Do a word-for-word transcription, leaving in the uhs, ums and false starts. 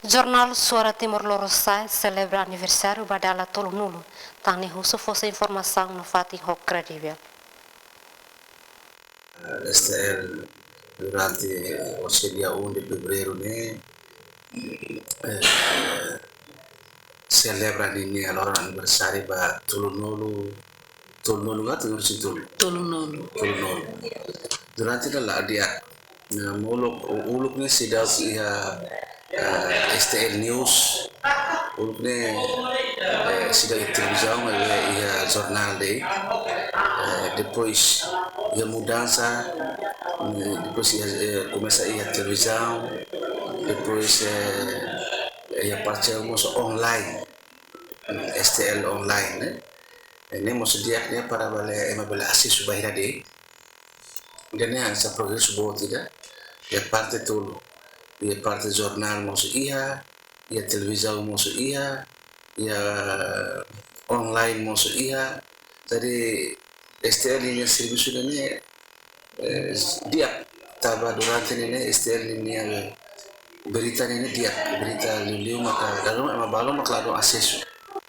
Jornál Suara Timor Lorosa'e selebra aniversáriu ba dala tolunulu, tan ne'e husu fó informasaun no fatin ho kredivel. S T L durante o dia um de fevereiro ne'e, eh, selebra ninia loron aniversáriu ba tolunulu, tolunulu ka tolunulu? Tolunulu. Tolunulu. Durante ne'e la di'ak. Nah, uluk, uluk ne'e seidauk iha eh, S T L News, uluk ne'e, eh, seidauk iha televizaun, maibé iha jornál de'it. Eh, depois iha mudansa, eh, depois iha, eh, komesa iha televizaun, depois, eh, iha parte mós online, S T L online, ne'e. Ne'e mós di'ak ne'e para bele, ema bele asesu ba hira de'it. Ida-ne'e hanesan progresu boot ida. Iha parte tolu. Iha parte jornál mós iha, iha televizaun mós iha, iha online mós iha. Jadi S T L ninia servisu ne'e, eh, di'ak, tanba durante ne'e S T L ninia berita ne'e di'ak, berita liuliu maka dala ruma ema balu maka la dún asesu.